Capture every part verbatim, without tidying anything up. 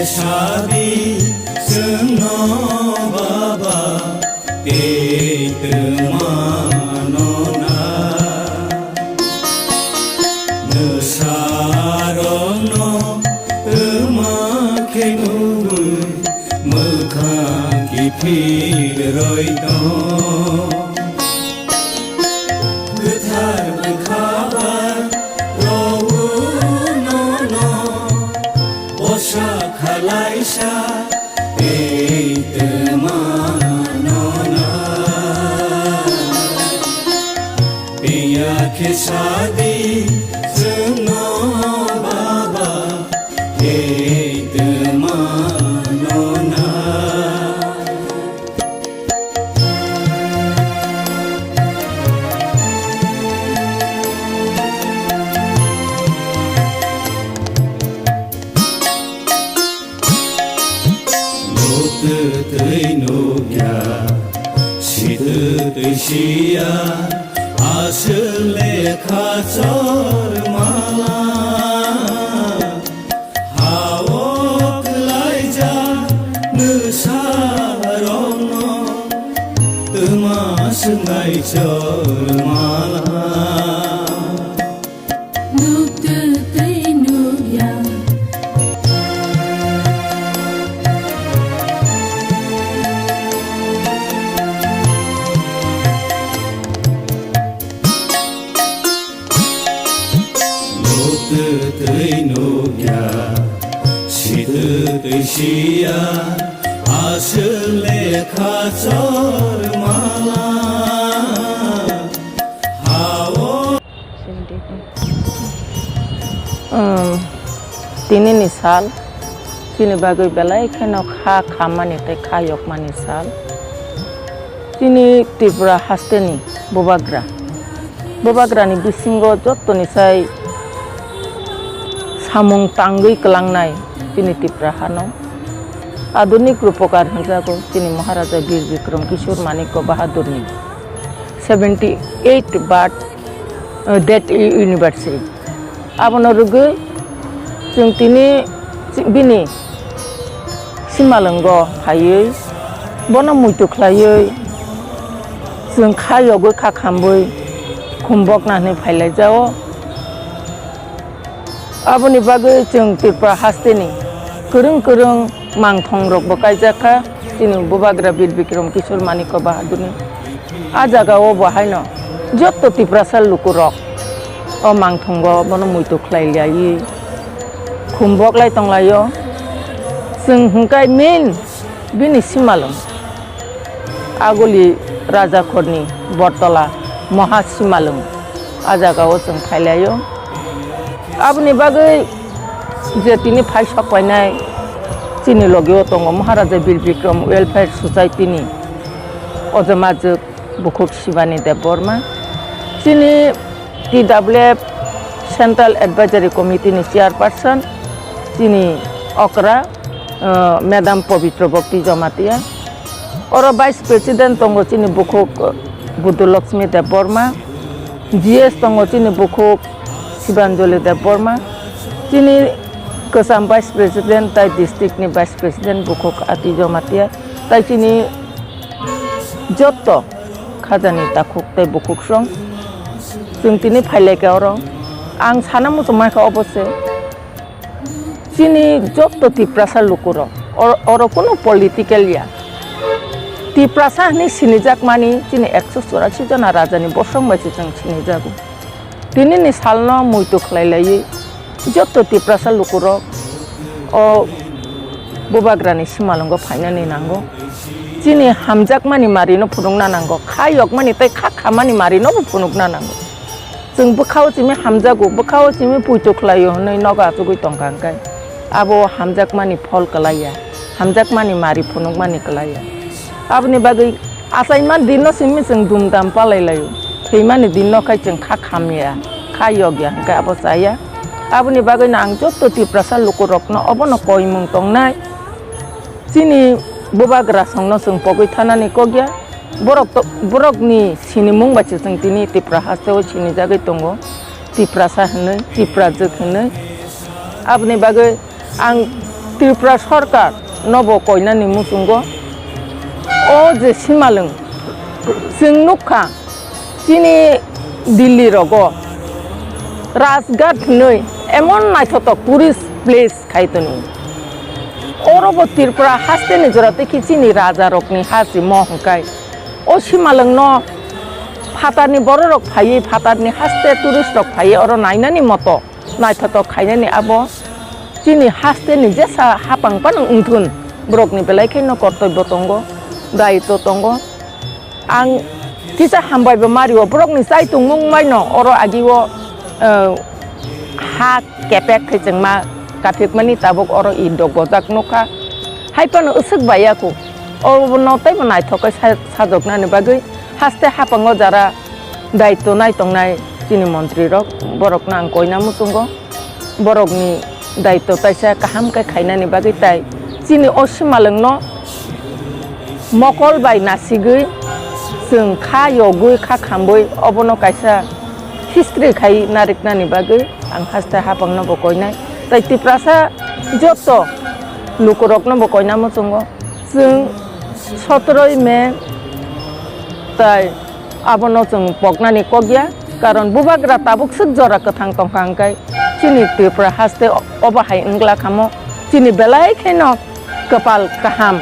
Sadi chwngno baba tei twmano na. Nwsarokno twma khe nugwi mwkhang kiphil roi tong. Kwthar bwkha bai rw nono bosa khalaisa tei twmano na. Piya khe sadi chwngno baba tei twmano na. Nuk twi nukya, si twi siya, aswk lekha chor mala. Hao kwlaijak nwsarokno twma swngnai chor mala. Nuk twi nukya. Nuk twi nukya, si twi siya, aswk lekha chor mala. Hao. Um, tini ni sal. Chini bagwi belai kheno kha khammani tei kha yokmani sal. Chini Tripura hasteni bubagra. Bubagrani bisingo jottoni sai samung tangwi kwlangnai chini Tripura hano. Adhunik Rupokar hwnjago chini Maharaja Bir Bikram Kishore Manikya Bahadurni seventy eight birth, uh, death anniversary. Abono rwgwi chwng tini bini simalwngo phaiwi bono muitu khlaiwi chwng kha yogwi kha khambwi khumbokna hwnwi phailaijao. Aboni bagwi chwng Tripura hasteni kwrwng kwrwng mangthongrokbo kaijak kha chini bubagra Bir Bikram Kishore Manikya Bahadurni. A jagao bo haino jotto Tiprasa lukurok o mangthongo bono muitu khlai liyaui khumbok lai tong laio. Chwng hwnkhe main bini simalwng Aguli Rajakhorni Bortola Moha Simalwng a jagao chwng phai laio. Aboni bagwi je tini phai sok painai chini logio tongo Maharaja Bir Bikram Welfare Society ni ojamajwk bukhuk Shibani Debbarma, chini T W F Central Advisory Committee ni chairperson, chini okra, uh, Madam Pabitra Bhakti Jamatia. Oro Vice President tongo chini bukhuk, uh, Buddha Lakshmi Debbarma, G S tongo chini bukhuk Shibanjali Debbarma, chini kwcham Vice President tai district ni Vice President bukhuk Ati Jamatia, tai chini jotto khajani takhuk tei bukhuk song. Chwng tini phailaikha oro. Ang sana muchung mankha obo se. Chini jotto Tiprasa lukurok, or-, oro kunu political ya. Tiprasa hwnwi sinijakmani chini ekso churasi jona rajani bosong bai se chwng sinijago. Tinini salno muitu khlai laiwi jotto Tiprasa lukurok o bubagrani simalwngo phainani nango. Chini hamjakmani marino phunukna nango, kha yokmani tei kha khamani marinobo phunukna nango. Chwng bwkhao chimi hamjago, bwkhao chimi puitu khlaio hwnwi nogo achugwi tongkha hwnkhe abo hamjakmani phol kwlaiya, hamjakmani mari phunukmani kwlaiya. Aboni bagwi achaima dinno simi chwng dumdam palai laio, thwimani dinno khai chwng kha khamya, kha yokya hwnkhe abo chaya. Aboni bagwino ang jotto Tiprasa lukurokno obono koimung tongnai. Chini bubagra songno chwng pogwi thanani kokya. Borok to, borokni sinimung bai se chwng tini Tipra hasteo sinijagwi tongo. Tiprasa hwnwi, Tiprajwk hwnwi. Aboni bagwi ang Tripura Sarkar nobo koinani muchungo o je simalwng chwng nukha chini Delhi rogo Rajghat hinwi emon naithotok tourist place khai tonwi. Orobo Tripura hasteni jora tei khe chini rajarokni ha simo hwnkhai o simalwngno phatarni bororok phaiwi phatarni haste tourist rok phaiwi oro nainani moto naithotok khainani abo chini hasteni jesa hapang phano wngthun borokni belai kheno kortobyo tongo, daitw tongo. Ang kisa hambai bo mario borokni chai tongmung maino oro agio, eh, ha kepek khe chwngma kaphikmani tabuk oro i dok gojak nukha. Hai phano aswk bai yaku obono teibo naithok khe sa-, sajoknani bagwi haste hapango jara daitw nai tongnai chini montri rok borokno ang koina muchungo. Borokni daitw taisa kaham khe khainani bagwi tai chini o simalwngno mokol bai nasigwi chwng kha yogwi kha khambwi obono kaisa history khai nariknani bagwi ang haste hapangno bo koinai. Tai Tiprasa joto lukurokno bo koina muchungo. Chwng sotoroi May tai abono chwng poknani kok ya, karon bubagra tabuk swk jora kwthang tongkha hwnkhe chini Tripura haste obo hai wngla khamo, chini belai kheno kwpal kaham,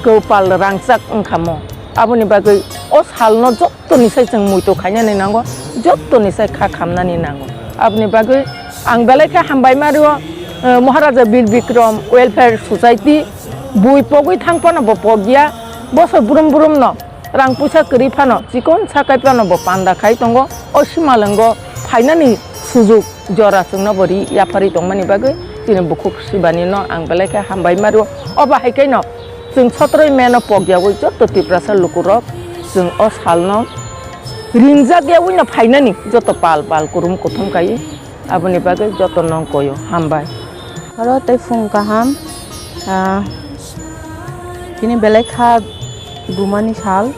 kwpal rangchak wngkhamo. Aboni bagwi o salno jottoni sai chwng muitu khainani nango, jottoni sai kha khamnani nango. Aboni bagwi ang belai khe hambai ma rio, eh, Maharaja Bir Bikram Welfare Society bui pogwi thang phano bo pok ya, bosor brum brum no rang puisa kwrwi phano chikon sakai phano bo panda khai tongo. O simalwngo phainani sujuk jora chwngno bo ri yapharwi tongmani bagwi chini bukhuk sibani no ang belai khe hambai ma rio. Obo hai khe no chwng sotoroi May no pok yawi joto Tiprasa lukurok chwng o salno ringjak yawi no phainani joto pal pal kurum kuthum kai. Aboni bagwi joto nong koyo hambai. Oro tei phung kaham, ah, tini belai kha bumani sal,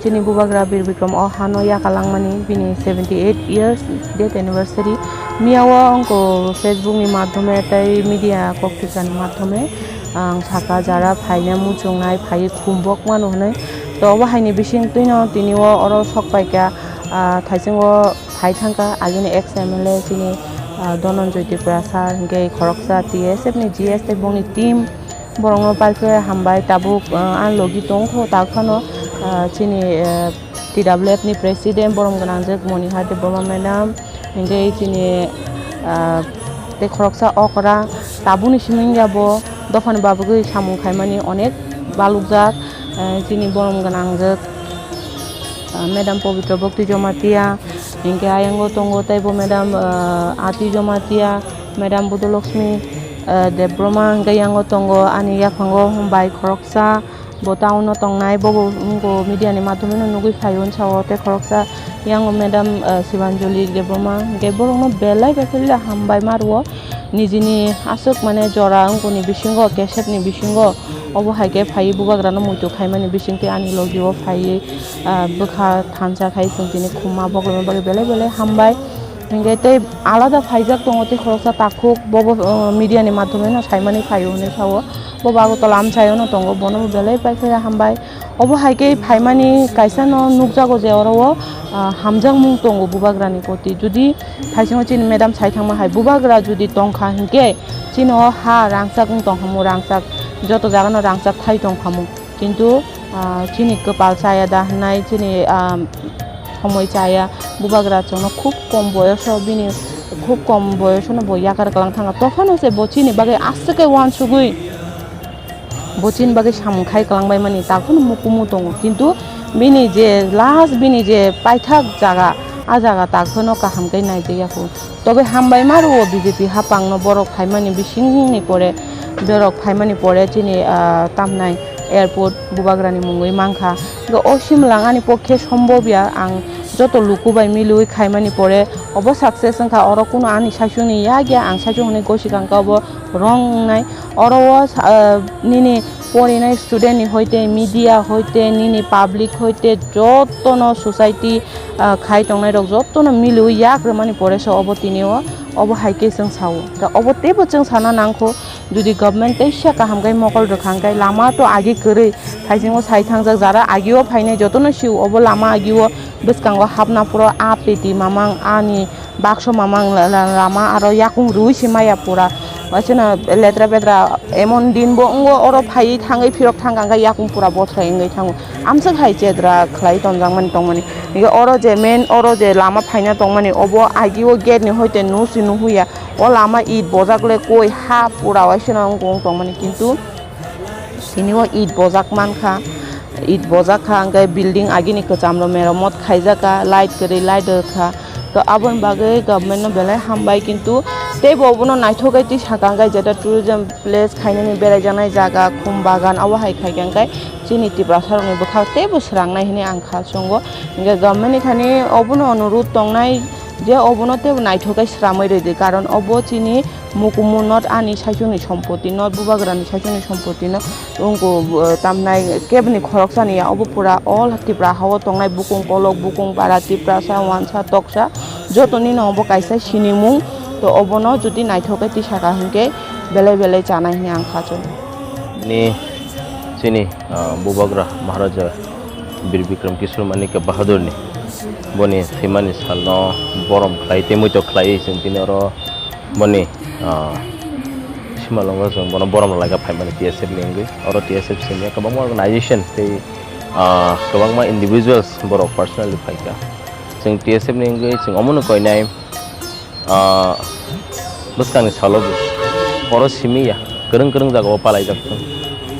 chini bubagra Bir Bikram o hano yakalangmani bini seventy eight years death anniversary. Miyao wngkho Facebook ni madhyome tei media koktirani madhyome ang saka jara phaina muchungnai phaiwi khumbok mano hwnwi. To obo haini bising twino tini o oro sok paikha, ah, thaichungo phai thangkha agini ex M L A chini, ah, Dhananjay Tripura sir, hinkhe khoroksa T S F ni G S tei bongni team, borokno paikhe hambai. Tabuk, ah, ani logi tongkho tak phano, ah, chini, ah, T W F ni president borom gwnangjak Monihar Debbarma madam, hinkhe chini, ah, tei khoroksa okra tabukni simi wngya bo dophani babagwi samung khaimani onek balukjak, ah, chini borom gwnangjak, ah, madam Pabitra Bhakti Jamatia. Hinkhe ayango tongo teibo madam, ah, Ati Jamatia, madam Budolokshmi, ah, Debbarma, hinkhe yango tongo ani yaphango bai khoroksa bo town o tongnai, bobo wngkho media ni madhyome no nugwi phaio, wngsa o tei khoroksa yango madam, ah, Sibanjali Debbarma, hinkhe borokno belai belai hambai ma rwo nijini aswk mane jora wngkoni bisingo, kesep ni bisingo, obo hai khe phaiwi bubagrano muitu khaimani bisingtwi ani logi o phaiwi, ah, bwkha thansa khai chwng tini khumma boklogni bagwi belai belai hambai. Hinkhe tei alada phaijak tongo tei khoroksa takhuk, bobo, uh, media ni madhyome no saimani phaio hinwi sao. Bobo Agartala amchaio no tongo, bono bo belai paikhe hambai. Obo hai khe phaimani kaisa no nukjago je oro o, uh, hamjakmung tongo bubagrani proti. Jodi thaisingo chini madam sai thangma hai bubagra jodi tongkha hinkhe chini o ha rangchak wng tongkhamu, rangchak joto jaga no rangchak khai tongkhamu. Kintu, ah, chini kwpal chaya da hwnwi chini, ah, homoi chaya. Bubagra chwngno khub kom boyoso bini, khub kom boyosono bo yakar kwlang thangkha. Tophano se bo chini bagwi aswk khe uansugwi bo chini bagwi samung khai kwlangbaimani, takhwno mukumu tongo. Kintu bini je last, bini je paithak jaga, a jaga takhwno kaham khe naijak ya kho. Tobwi hambai ma rwo B J P hapangno borok phaimani bisingni pore, borok phaimani pore chini, ah, tamnai airport bubagrani mungwi mankha. Hwnkhe o simlang ani pokhe sombob ya, ang joto luku bai milwi khaimani pore obo success wngkha, oro kuno ani saichungni yak ya, ang saichung hwnwi gosi kangkha obo wrong wngnai. Oro o sa-, ah, nini Porinai student ni hoite, media hoite, nini public hoite, jotono society, ah, khai tongnai rok jotono miliwi yak rwmani pore se obo tini o, obo hai khe chwng sao. Da obo teibo chwng sana nangkho, jodi government teisa kaham khe mokol rwkha hwnkhe lama to agi kwrwi, phaisingo sai thangjak jara agi o phainai jotono sio obo lama agi o bwskango hapna phuru a peti mamang ani bakso mamang la-, la-, lama aro yakung rwi se maya pura. Waisano letra petra emon din bo wngo oro phaiwi thangwi phirok thangkha hwnkhe yakung pura bothrai wngwi thango. Amswk hai chedra khlai tonjakmani tongmani. Hwnkhe oro je main oro je lama phaina tongmani obo agi o gate ni hoite nusi nuhuya. O lama it bojak le koi ha pura waisano wng tongmani kintu Tini o it bojak mankha, it bojak kha, hwnkhe building agini kwcham rok meramot khaijak kha, light kwrwi light rwkha. To aboni bagwi government no belai hambai, kintu teibo obono naithok khe twi saka hwnkhe jeta tourism place khainani beraijaknai jaga khum bagan abo hai khaikha hwnkhe chini Tiprasa rokni bwkhak teibo swrangnai hinwi ang kha chwngo. Hwnkhe government ni thani obono onurudh tongnai je obono teibo naithok khe swramwi rwdi, karon obo chini Mukumu not ani saichungni sompoti, not bubagrani saichungni sompoti no wngkuk, eh, tamnai keboni khoroksani ya, obo pura all Tipra hao tongnai bukung kolok, bukung para, Tiprasa, wansa, toksa, jotoni no obo kaisa sinimung, to obono jodi naithok khe tisaka hinkhe belai belai chanai hinwi ang kha chwng. Ni chini, ah, bubagra Maharaja Bir Bikram Kishore Manikya Bahadurni boni thwimani salno borom khlai tei muito khlaiwi chwng tini oro Boni, ah, simalongo chwng bono borom rwlaikha phaimani T S F ni wngwi. Oro T S F simi kwbangma organization tei, ah, kwbangma individuals borok personally phaikha. Chwng T S F ni wngwi chwng omono koinai, ah, bwskangni salo bo oro simi ya, kwrwng kwrwng jagao palaijak thung,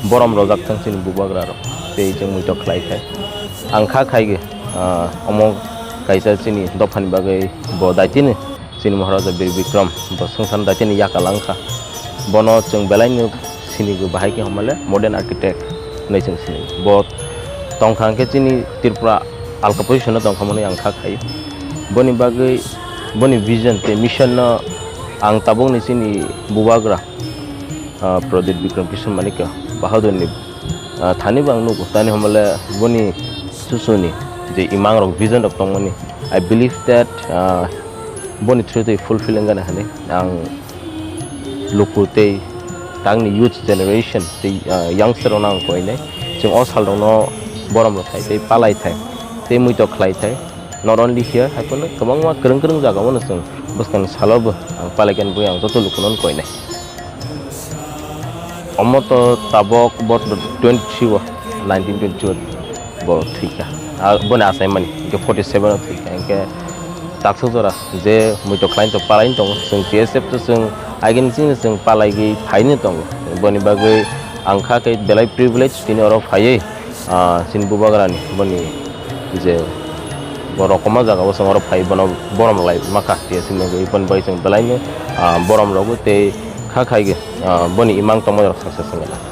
borom rojak thung chini bubagra rok tei chwng muito khlai khai. Ang kha khai, ah, omo kaisa chini dophani bagwi bo daitino. Chini Maharaja Bir Bikram bo swngcharno daitini yakal wngkha. Bono chwng belaino sinigo bahai khe hwnmale modern architect hinwi chwng sini. Bo tongkha hwnkhe chini Tripura alka position-o tongkha hwnwi ang kha khai. Boni bagwi boni vision tei mission-no ang tabukni chini bubagra, ah, Pradip Bikram Kishore Manikya Bahadurni, ah, thani bo ang nugo. Tani hwnmale boni susuni je imang rok, vision rok tongmani, I believe that, ah, boni through twi fulfill wngani hinwi ang luku tei tangni youth generation tei, ah, youngster rokno ang koinai. Chwng o sal rokno borom rok khai tei palai thai tei muito khlai thai. Not only here, hai phano kwbangma kwrwng kwrwng jaga o no chwng bwskangni salo bo ang palai khe bui ang joto lukuno koinai. Omo to tabok bo twenty three o, nineteen twenty three o bo thwikha. Ah, boni achaimani, hwnkhe forty seven o thwikha. Hwnkhe taksa jora je muito khlaini to palaini tongo, chwng T S F to chwng agini chini chwng palaigwi phaini tongo. Boni bagwi ang kha khe belai privilege tini oro phaiwi, ah, chini bubagrani boni je bo rokomma jaga o chwng oro phai bono borom lai makha, T S F ni bagwi boni bagwi chwng belaino, ah, borom rogo tei kha khaigwi, ah, boni imang tongma rok saksa sengla.